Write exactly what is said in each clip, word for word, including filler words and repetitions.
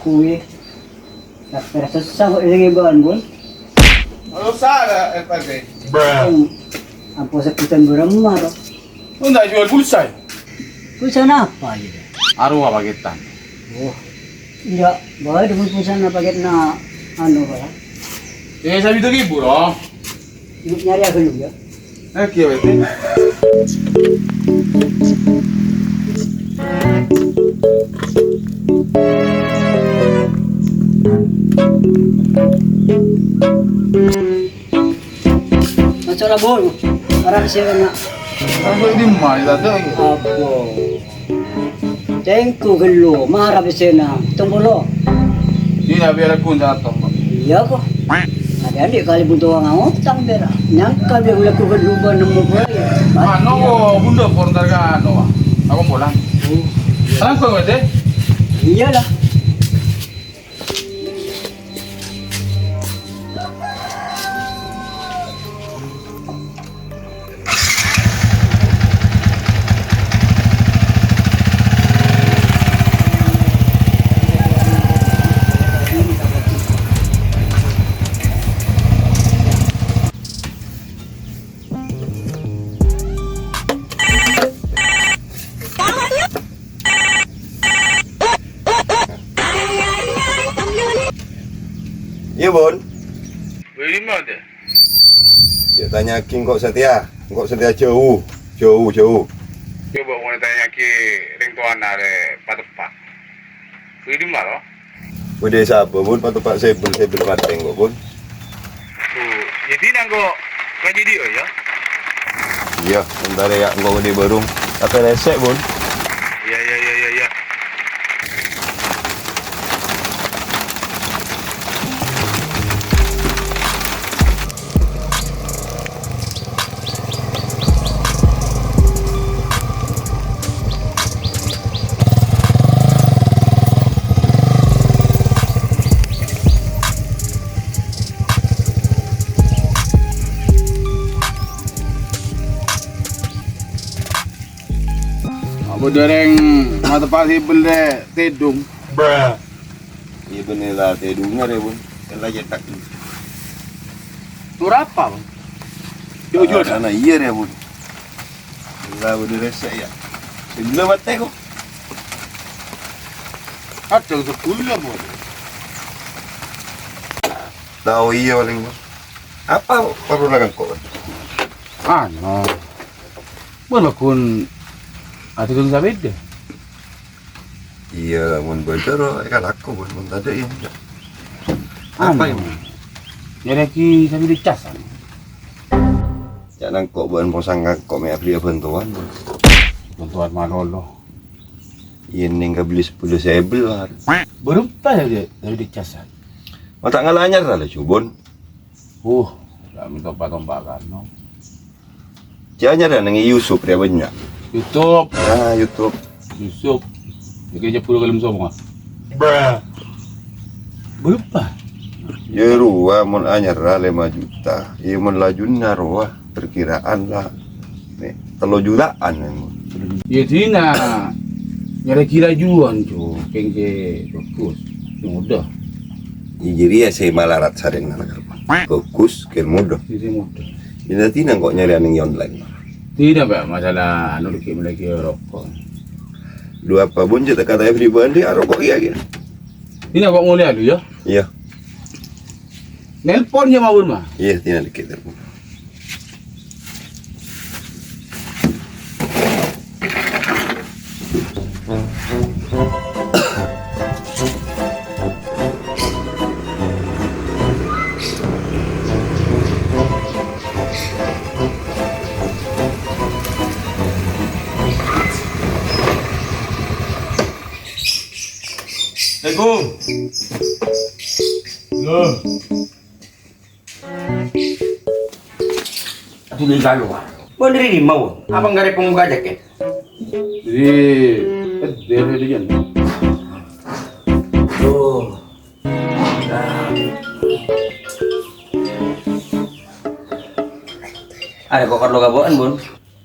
Wih, tak terasa susah kok ini, Bun. Susah ada, eh, Pak, eh. Bruh. Ampo sebutan beremar. Lu nggak jual pulsa, ya? Pulsa apa gitu? Arowa paketan. Oh, iya, boleh dengan pulsa apa gitu, nah, anu, Pak. Eh, saya itu ibu, loh. Nyari aku dulu, ya. Oke, oke. Masalah bol, arah sih kena. Sampai di mana tadi? Apa? Tengku ghellu, mara pèssèna, pitung polo. Iyâ, biar aku jatuh, Pak. Iyâ, kok. Adhi'-andhi' kalè buntowa ngaotang, bèr. Nyangka bèr laku ghellu bân nemmo bhâi. Anu, kok, bunda, pon targa, anu, Pak. Aku pulang. Oh. Sekarang gue, Mas, deh. Iyâ, lah. Iyâ, Bun. Bâdâ è dimma, Dè? Jhâ' tanya'aghi engko' satèya. Engko' satèya jhâu, jhâu, jhâu. Coba mon ètanya'aghi rèng towana rè pateppa'. Bâdâ è dimma, lo? Bâdâ è sabâ, Bun, pateppa' sèbel-sèbel matè engko', Bun. Oh, iyâ, dinah engko' lagi dhi', oh, iyâ? Iyâ, entara, yâ, engko' bâdâ è bârung. Tapè rèsè', Bun. Iyâ, iyâ, iyâ, iyâ, iyâ. Apa dâreng mateppa' sèbel rè tèdung? Bruh. Iyâ, bânnè la tèdungnga rè, Bun. Kan la cètak. Nurapa, Bun? Jujur. Ah, ana iyâ rè, Bun. La bâdâ rèsè', yâ. Sèbellâ matè, kok. Kadhâng sèbellâ, Bun. Tao iyâ palèng, Bun. Apa parlo la engko', Bun? Anu. Bâ'na ghun adhâghâng sapèda? Iyâ, mon bâdâ ro èkalako, Bun. Mon tadâ', iyâ enjâ'. Apa, anu, iyâ, Bun? Nyarèaghi sapèda casan. Ca'na engko' bâ'na posang ka engko' mè' abherri'â bhântowan, Bun. Bhântowan malolo. Iyâ, nèng kabelli sapolo sèbel, Bun. Bârâmpa, yâ, Dè', sapèda casan? Ma' ta' ngala' anyar la, Jubun. Uh, la mènta tompa-tompakan, no. Jâ' nyarè neng Yusuf rè bânnya'. YouTube. Ah, YouTube. Yusuf. Yâ, kèya jhâ' buru kalem somongan. Bruh. Bârâmpa? Yâ, rowa mon anyarra lèma juta. Yâ, mon lajunna rowa, perkiraan la. Mè', tello juta'an, mon. Yâ, dinah. Nyarè ghi' lajuan, Jo. Kèng sè bhâghus. Sè modâ. Yâ, jârèya sè malarat sarèna la kareppa. Bhâghus, kèng modâ. Sè modâ. Yâ, nanti nang kok nyarè neng online. Dinah, Pak, masalah anu lagi melagi roko'. Dua apa pun jâ' kata everybody, ah, roko' iyâ, iyâ. Dinah kok molèya lu, yâ? Iyâ. Nelpon yâ mawon, Ma. Iyâ, dinah dikit telepon. Assalamualaikum. Halo. Aduh, dari kalu, Pak. Bâ'na dâri dimma, Bun? Apa ngarè pambuka jakèt? Dâri, eh, dâri, dâri, Jan. Tuh. Nah. Arè kok parlo kabâ'ân, Bun?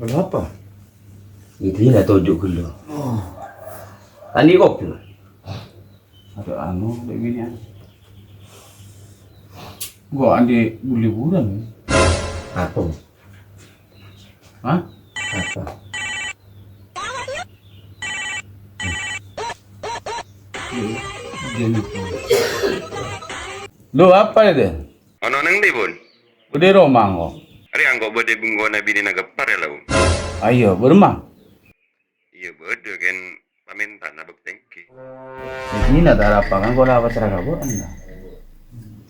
Parlo apa? Ini lah toju' ghâllu. Oh. Ani kopi, Bun. Ada anu, ada bini anu. Gua andi buli bulan. Apa? Hah? Apa? Lo apa itu? Ono neng ndi, Bun? Budi romang kok. Ari angko budi bungkona binina gepar ya, Lau? Ayo, berma. Iya, budi kan pamentana bek tengki. Ini nak tarapa kan kok lawas raga bukan lah.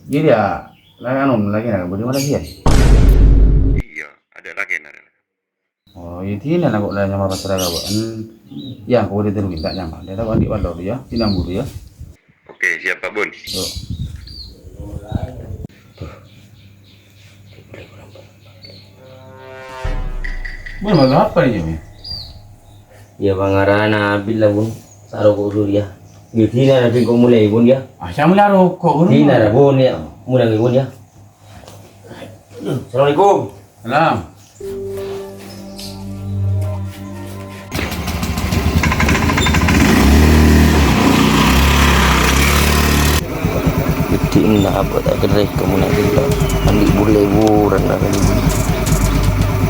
Jadi ya, lah anu lagi nak budi mana sih ya? Iya, ada lagi nak. Oh, iya, tina na kok la nyama pasra ka, Pak. Hmm. Ya, aku udah terus minta nyama. Dia tahu andi wallo ya, tina buru ya. Oke, siap, Pak Bun. Yo. Bun, masalah apa ini, Bun? Ya, pangarana Abil lah, Bun. Saroko Surya. Ya, tina na kok mulai, Bun, ya. Ah, saya mulai rokok, Bun. Tina na, Bun, ya. Mulai, Bun, ya. Assalamualaikum. Salam. Gede enak apa tak kena kamu nak cerita. Andi boleh buran lah kali ini.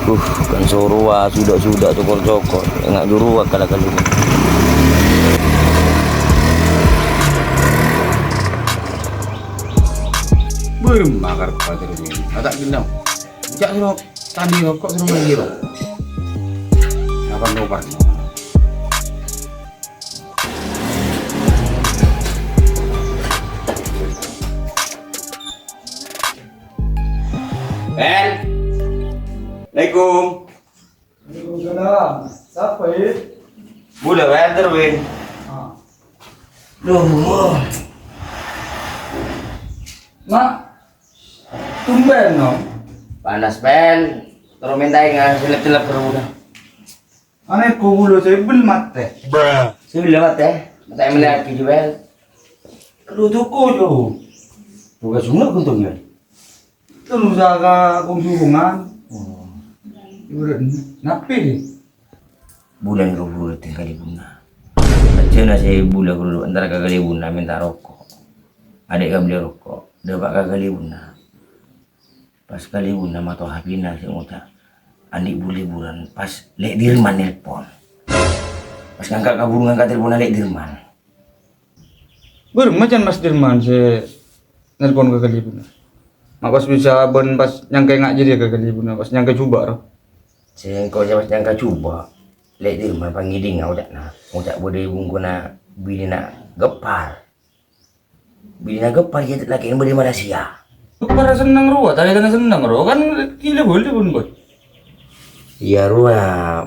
Uh, kan suruh ah, sudah-sudah cokor-cokor. Enggak juru akal kali ini. Beuh, makar pager ini. Ada gendam. Cak suruh tadi rokok suruh lagi rokok. Kapan rokok? Ben. Assalamualaikum. Waalaikumsalam. Sapa, It? Bula, Win, ter, Win. Ah. Duh. Mak, tumben, no? Panas, Ben. Terus minta yang selep-selep terus udah. Aneh, kok bulu saya bel mate. Saya bel mate. Mate melihat ke jual. Aduh, toko, Jo. Bukan semua untungnya. Terus usaha ka kungsi hubungan. Oh. Ibu napi, deh? Bulan ke bulu tinggal di Buna. Aja nasi bula dulu, entar ke kali Buna minta rokok. Adik kan beli rokok, dapat ke kali Buna. Pas kali Buna mato hapina si ngucap. Andi buli bulan pas Lek Dirman nelpon. Pas ngangkat kaburu ngangkat telepon Lek Dirman. Bur, macan Mas Dirman se nelpon ke kali Buna. Mak pas bisa ben pas nyangka ngak jadi ke kali Buna, pas nyangka coba roh. Sengko pas nyangka coba, Lek Dirman pangiding ngucap na, ngucap bodi bungkuna bini nak gepar. Bini nak gepar jadi laki yang bodi Malaysia. Gepar seneng roh, tadi tadi seneng roh, kan gila boleh pun bos. Iya roh,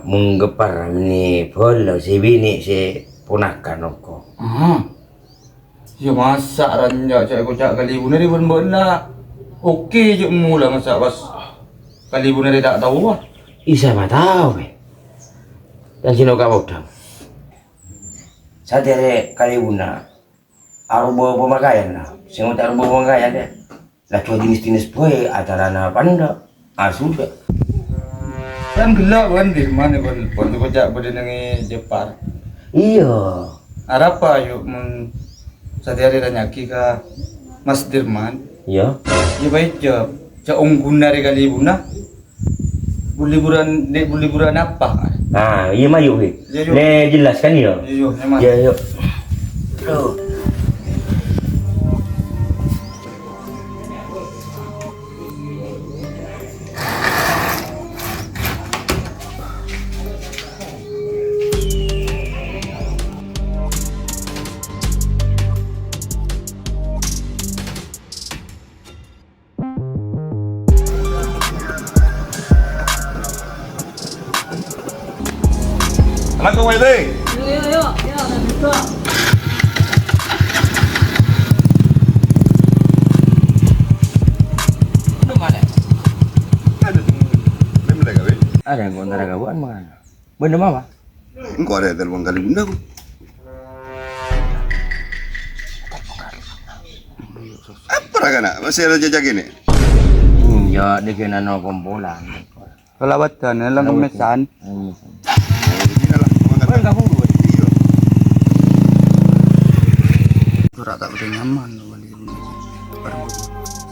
menggeppar ni polo si bini si ponakan oko. Aha. Ya masa ranja cak kocak kali Buna di pun bola. Oke, cek mula masa pas kali Buna di tak tahu ah. Isa ma tahu be. Dan sino ka bodang. Sadere kali Buna. Aruba pemakaian lah. Sing ucap aruba pemakaian ya. Lah, cua jenis-jenis boy, acarana apa ndak? Ah, sudah. Kan gella, kan, di mana, kan, kan, kocak pada nangi Jepar. Iya. Arapa, yuk, men, sehari-hari tanyaki ka Mas Dirman. Iya. Ya, baik, jawab. Cak unggun dari kali Buna. Liburan, di, liburan apa? Nah, iya, mah, yuk, Wi. Iya, yuk. Nih, jelas, kan, ya? Iya, yuk, nyaman. Iya, yuk. Tuh. Assalamualaikum, Pak R T. Yo, yo, yo, yo, ada juga. Ada yang kontrak kawan mana? Bener, Mama? Engko' arè telpon kali Bunda, ko. Apa ra kana'? Masih ada jejak ini? Hmm, ya, dia kena no kompolan. Kelawatan, ya, lang kemesan. Iya. Udah nyaman lo kali ini.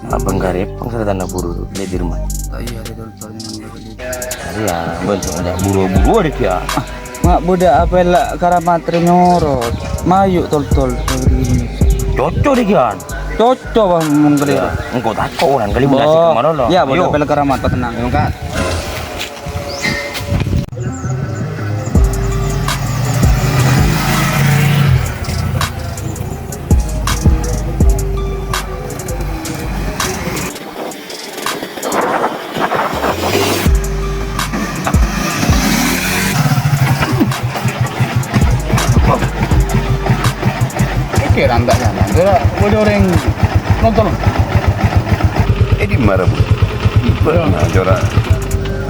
Abang karep pangsaratana buru ledirman. Ta' iyâ, ada tol-tol nyaman kali. Iya, bel, ada buru-buru ada dia. Ma' bâdâ apella Karamat rè nyorot. Mayu tol-tol. Cocok deh, Gian. Cocok, Bang, mong kali. Iya, engko' tako' kan, kali bâdâ sè kemana lo? Iya, bâdâ apella Karamat, tenang, ya, Kak. Oke, ranta nyaman. Kira ada orang nonton. Eh, di mana, Bu? Di mana, Jora?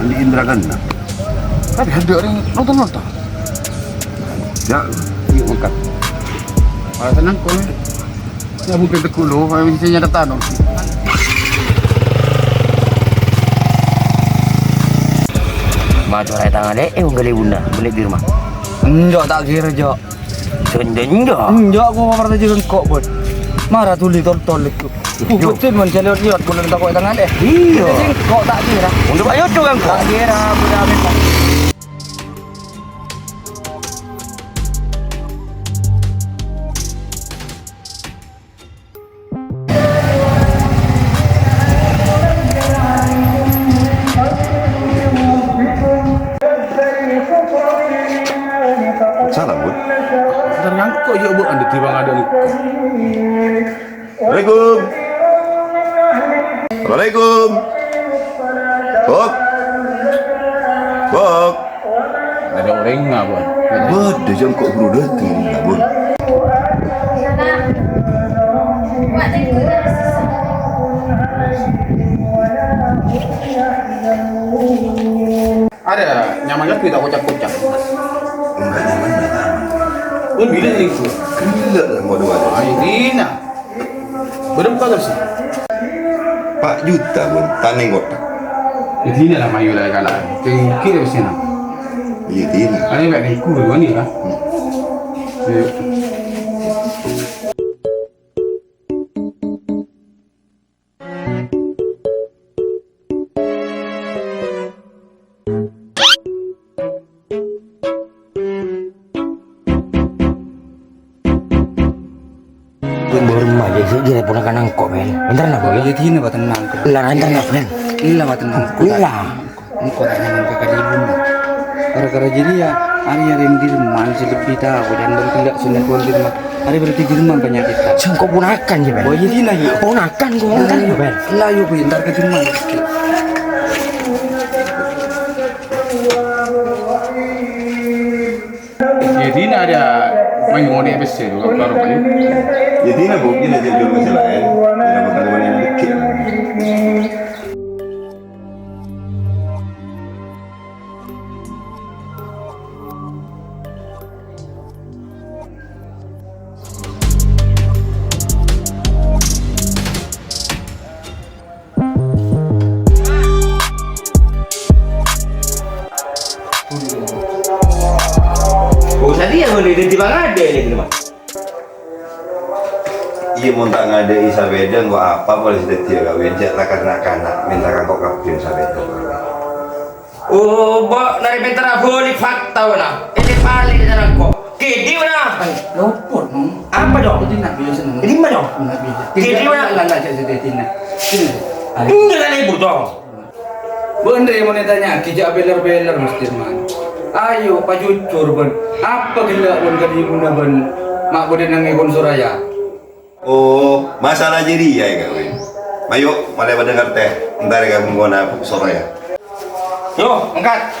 Di Indra Keenam. Tapi ada orang nonton-nonton. Ya, yuk, angkat. Malah senang, kok. Ya, mungkin teguh lo, saya nyata tanong. Mator ay tangale, eh, wong gali bunda, beli di rumah. Enjak, tak kira, Jok. Enjak, enjak. Enjak, aku mau percaya engkok, Bos. Marah tuli tol-tol itu. Yo. Betul, man, saya lihat-lihat, boleh tak kok tangale. Iya. Jadi, kok tak kira? Untuk ayo, Jok, engkok. Tak kira, udah, amin, Pak. Salam, Bun. Bentar, ngangkok, ya, Bu, anda tiba ngada nih. Assalamualaikum. Assalamualaikum. Bok. Bok. Ada orang nggak, Bun? Waduh, jam kok buru dateng, nggak, Bun? Ada, nyaman kan kita kocak-kocak. Enggak nyaman, enggak nyaman. Bun, bila itu? Gila lah, mau dua. Ayo, Dina. Berapa kali sih? Empat juta, Bun, taneng kotak. Jadi ini lah mayu lah kalah. Tinggi dari sini. Iya, Dina. Ada banyak ikut dua nih lah. Hmm. Iya. Buru remaja sih, jadi ponakan engko', Ben. Bentar, nak, ya? Iya, Dina, Pak, tenang. Lah, bentar, nak, Ben. Iya, Pak, tenang. Iya. Engko' ta' nyaman ka kali bun. Gara-gara jadi ya, ari-ari yang di rumah sih lebih tahu, jangan bertindak sini pun di rumah. Ari berarti di rumah banyak kita. Sengko' ponakan, ya, Ben. Oh, iya, Dina, ya. Ponakan, kok. Iya, iya, Ben. Lah, yuk, bentar ke rumah. Jadi, nah, ada mayu ngone pesse tu, kalau mayu. Jadi, nah, Bu, kita jadi jual pesse lain. Tidak bakal mana yang dikit. Oh, tadi yang udah jadi bang ada ini, Mas. Iya, mon ta' ngadhe'i sapèda, engko' apa polè sè dhâddhiyâ kawin, cè' la kana'-kana' mènta ka engko' kabbhi sapèda. Oh, bâ' narè pènterra bâli' fakta, wala. Ènè palèng sareng engko'. Kèdhi, wala. Ay, lopot, Nom. Apa, dong? Jadi, nak, biasa, Nom. Di mana, dong? Nak, biasa. Kèdhi, wala. Lah, lah, cè' sè dhâddhi, nak. Sini. Ay. Enggak, kan, Ibu, dong. Bân rè mon ètanya'aghi jhâ' bhèlèr-bhèlèr, Mas Dirman. Ayo, pajhujhur, bân. Apa ghellâ' bân kadimbuna bân ma' bâdâ nangèpon Soraya? Oh, masalah jârèya, yâ, Kak Win. Mayu, malè padâ ngartè. Entar, yâ, bengkona Soraya. Yo, angkat.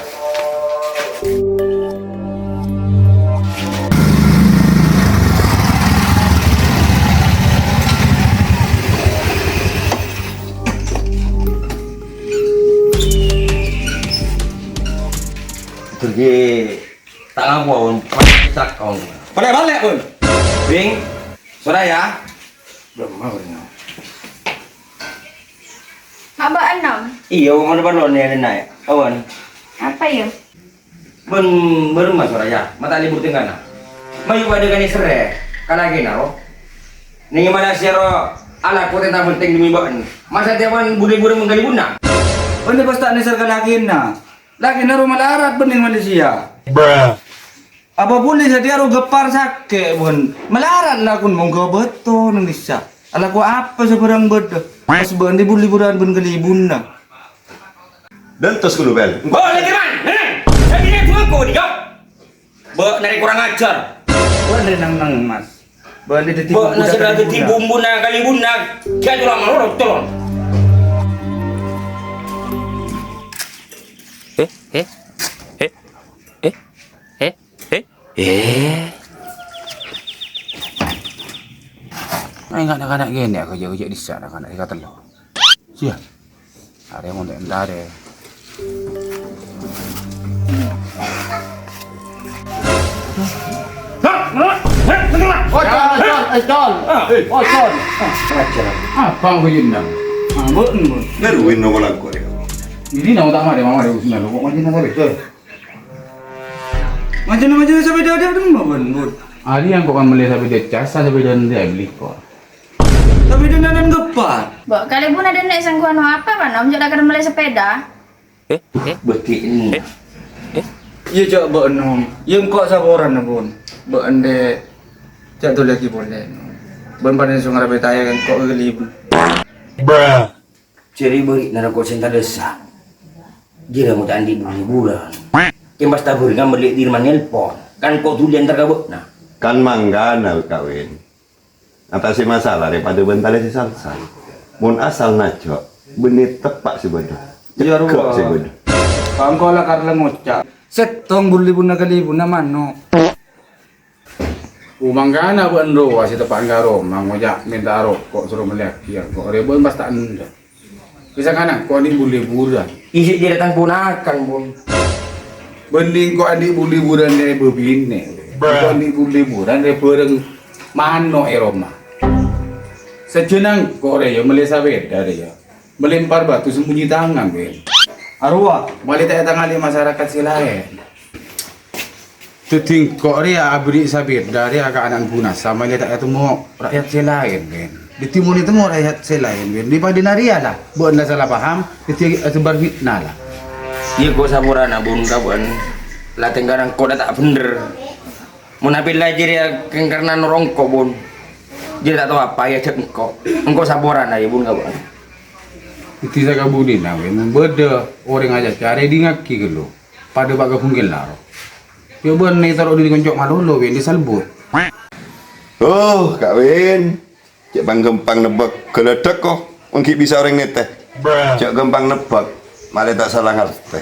Terus ta' ngaku, awan. Cak, awan. Bâlâk-bâlâk, Bun. Bing, Soraya. Belum mau, Bun. Abah enam. Iyâ, wong depan lo nih, ada naik. Awan. Apa ya? Bun, bârâmma Soraya, mata libur tengkana. Mayu padâ kanè serrè, kalagèna, ro. Neng Malaysia ro alako tentang penting demi ba'en. Masa tiapan budi-budi menggali guna. Bânnè pas ta' nèser ka lakèna. Lakèna ro malarat bânnè Malaysia. Apa polè satèya ro gheppar sakè', bun. Malarat lakon mongghâ bâto neng dissa'. Alako apa sabârâng bâdâ? Pas bâ'en bul-liburan bân kalèbunna. Dântos kaulâ, Bel. Bo, lagi man. Heh. Jadi dia dua kau ni, kau. Bâ'na rè kurang ajar. Bâ'na rè nang-nang, Mas. Bâ'na daddi Bâ'na sè daddi bumbuna kalèbunna. Dia tulang malolo, tolong. Eh, eh, eh, eh, eh, eh, eh. Nah, enggak, anak-anak gini, aku jauh-jauh di sana, anak-anak di katello. Siya. Arè mon entar, arè. Ocol, Ocol, Ocol. Eh, Ocol. Apa yang kau jendang? Ambek, ambek. Baru win nongol aku, arè. Ini nama tak ada, mama ada urusan, kok masih nang sampai? Macam-macam sampai dia ada, ada, bun, bun. Ari yang kau kan beli sampai dia cas, sampai dia nanti beli kok. Tapi dengan gheppar. Bo, kalèbunna dânne' sangguwân apa, Pak Nom? Jhâ' lakar mellè sepeda. Eh, eh, bâdhi enna'. Eh, eh. Iyâ, jhâ' bâ'en, Nom. Iyâ, engko' saporana, Bun. Bâ'en, Dek. Jhâ' tolèyaghi polè, Nom. Bâ'en panèka sè ngarapè tayang engko' kalèbun. Jârèya bâri'na roko' sè èntadhâsa. Jârèya mon ta' andi' bul-liburan. Kèng pas tabhârângan mellè Dirman nelpon. Kan engko' dhuli entar ka bâ'na. Kan mangkana, Kawin. Atase masalah daripada bân tale sè salsal. Mon asal najjhâ', bânnè teppa' sè bâdâ. Iyâ, rowa. Cekko' sè bâdâ. Bâ'en engko' la karla ngoca'. Settong bul-libunna kalèbunna mano'. Mangkana bâ'en rowa sè teppa'an ka roma ngoca' mènta roko' soro mellèyaghi engko' rè bâ'en pas ta' endâ'. Bisa kana, ko' andi' bul-liburan. Isi jârèya tang ponakan, Bun. Bânnè ko' andi' bul-liburan rè bâbinè'. Ko' andi' bul-liburan rè bhâreng mano' è roma. Sajjhâna ko' rè, yâ, mellè sapèda rè, yâ. Melempar batu sembunyi tangan, Bun. Arowa. Malè ta' ètangalè masyarakat sè laèn. Dhâddhi engko' rèya aberri' sapèda rèya ka ana' bhunasa, malè ta' ètemmo rakyat sè laèn, Bun. Dhâddhi mon ètemmo rakyat sè laèn, Bun, dhi-padhina rèya la, bâ'en la sala paham, dhâddhi asebar fitnah la. Iyâ, ko' saporana, Bun, ka bâ'en. La tèngkana engko' la ta' bhendher. Mon apella jârèya kèng karna noro' engko', Bun. Jârèya ta' tao apa èajhâk engko'. Engko' saporana, yâ, Bun, ka bâ'en. Dhâddhi sakabudina, Bun, mon bâdâ orèng acaca, rèdingngaghi ghâllu. Padâ pa' kabungkèl laro. Yâ bânnè toro' dâri konco' malolo, Win, disalbut. Oh, Kawin. Cè' pang-ghâmpang nebbhâk ghâlâdhâk, ko. Mon ghi' bisa orèng nètè. Cè' ghâmpang nebbhâk, malè ta' sala ngartè.